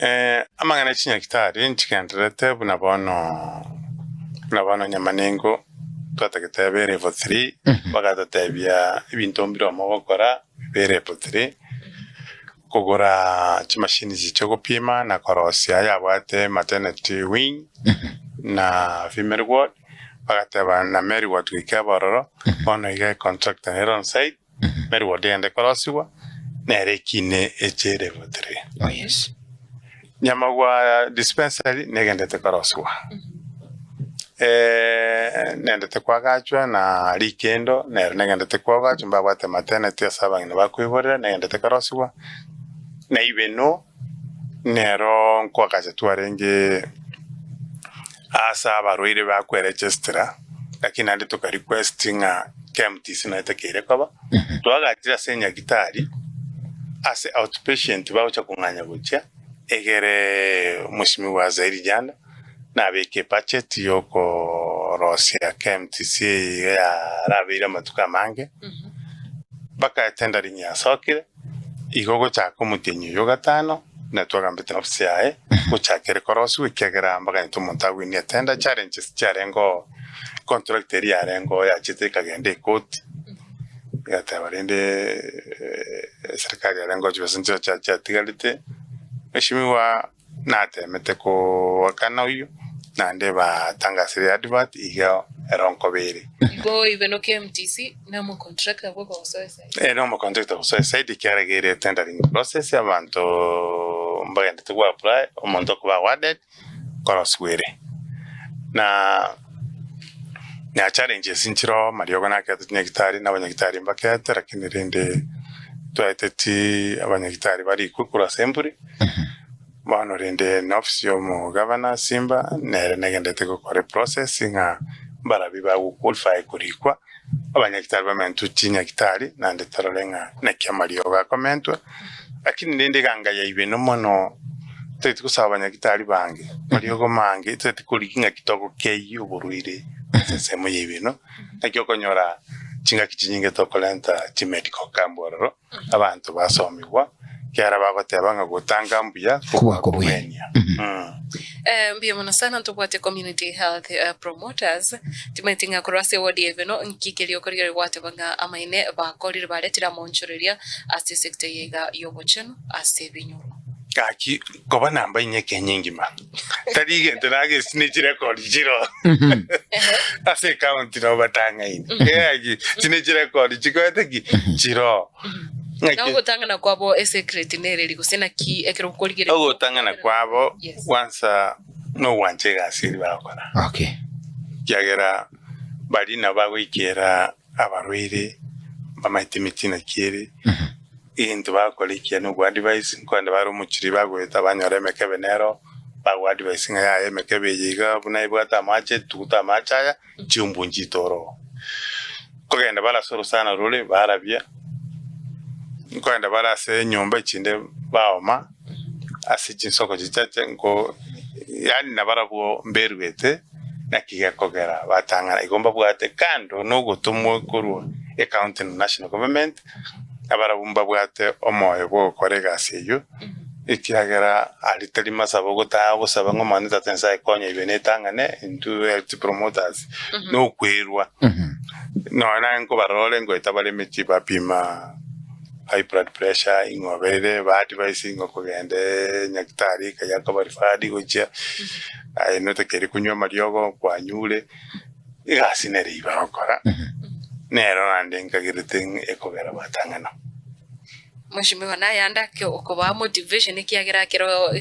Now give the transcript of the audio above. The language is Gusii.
Amang'ana e chinyagitari nchigendererete buna bono buna bono Nyamanengo twatagete ebe level three, bagatotebia ebinto mbire omo gokora bibe level three, kogora chimashini chiria chiogopima na korosia yabwate maternity wing na female ward, bagateba na male ward goika ebe ororo, bono iga econtractor nere on site. Mary ward egende korosigwa, nere ekine eche level 3. Oh yes. Nyamagwa dispensary negendete korosigwa. Eh, nendete kwagachwa na rikendo nero negendete kwagachwa mbabwate maternity ase abang'ina bakoiborera negendete korosigwa. Na ibeno nero nkoagacha twarenge Ase abarwaire bakweregistera, lakini naende toka request ng'a KMTC naye etakeire koba, twagachire ase enyagitari ase outpatient bagocha kong'anya gochia, egere Mheshimiwa Zairi Janda nabeke ebudget yokorosia KMTC eye iga yarabeire amatuko amange, mpaka etendering yasokire, igo ogochaka omotienyi oyo o gatano. na twagambete n'ofisi yaye gochaka ere korosigwa, ekiagera mbaganyete omonto agwinie etenda, challenges chiarenge oo, contract eria yarenge oo yachete ekagenda ekoti, egateba rende eserikari yarenge oo chibesa nchire chia chiatigarete, mheshimiwa natemete koakana oyio, naende batangasire advert iga ero nkoba ere. Igo ibe no KMTC Nomocontractor bw'ogosoa eside. Ere nomocontractor gosoa eside ekiagera iga ere tendering process abanto mbagendete go apply omonto okoba awarded korosiwa ere. Na na challenges nchire oo amariogo nakete chinyagitari na abanyagitari mbakete lakini rende twaeteti abanyagitari barikwe korwa ase emburi bono rende na ofisi ya omogavana Simba nere negendete gokora eprocess ng'a mbarabi bago qualify korikwa. Abanyagitari bamentwe chinyagitari, naende torore ng'a naki amariogo akomentwa. Lakini rende eganga ya ibeno mono, totagete gosaba abanyagitari bange mariogo mange, totagete korigia ng'aki togokeyia oborwaire ase ensemo ya ibeno, naki okonyora chingaki chinyinge tokorenta chimedical camp ororo. Abanto basomigwa, ekiagera bagoteba ng'a gotanga mbuya kobua kobwenia. Mbuya mono sana ntobwate community health promoters timanyeti ng'a korwa ase eward ya Ibeno nki keria okorigereria gwateba ng'a amaene bakorire baretire amaonchoreria ase esector eye iga y'obochenu ase ebinyoro. Gaki koba namba inye Kenya engima tari egento nagesi ne chirekodi chiro ase ecounty nabo batang'aini gaki chine chirekodi chikoete ki chiroo. Na Ng'aki ogotang'ana kwabo esecret nereri gose naki ekero okorigereria ogotang'ana kwabo Yes. kwansa nogwancha egasi eria bagokora Okay. ekiagera baria nabo bagoikera abarwaire bamaete emechie naki ere. Egento bagokora ekiya nogoadvise, nkorende bare omochiri bagoeta banyora emekebe nero, bagoadvise ng'a yaya emekebe eye iga buna ebwate amache, tuguta amache aya, chiumbu nchitore oo. Nkogenda bare ase orosana rore barabia, nkogenda bare ase enyomba echinde baoma, ase chinsoko chichache nko yaani nabarabwo mberuete. Naki gekogera batang'ana igo mbabwate kando nogotomwa korwa ecounty na national government, abarabwo mbabwate omoyo bw'ogokora egasi eyio, ekiagera aria tari masabo ogotaa ogosaba ng'a Omonene Tata Nyasaye konya ibe netang'ane intwe health promoters nokwerwa. Nonya naye nkobarora ore ngoeta bare emechie bapima high blood pressure ing'o obeire, ba advise ing'o kogenda nyagetari ekaya koba referred gochia. Aye notakeire konywa amariogo kwanyure, egasi nere eyio bagokora, nero naende nkagerete ng'a ekogera batang'ana. Mweshimiwa naye ande ake okobaa motivation ekiagera ekero.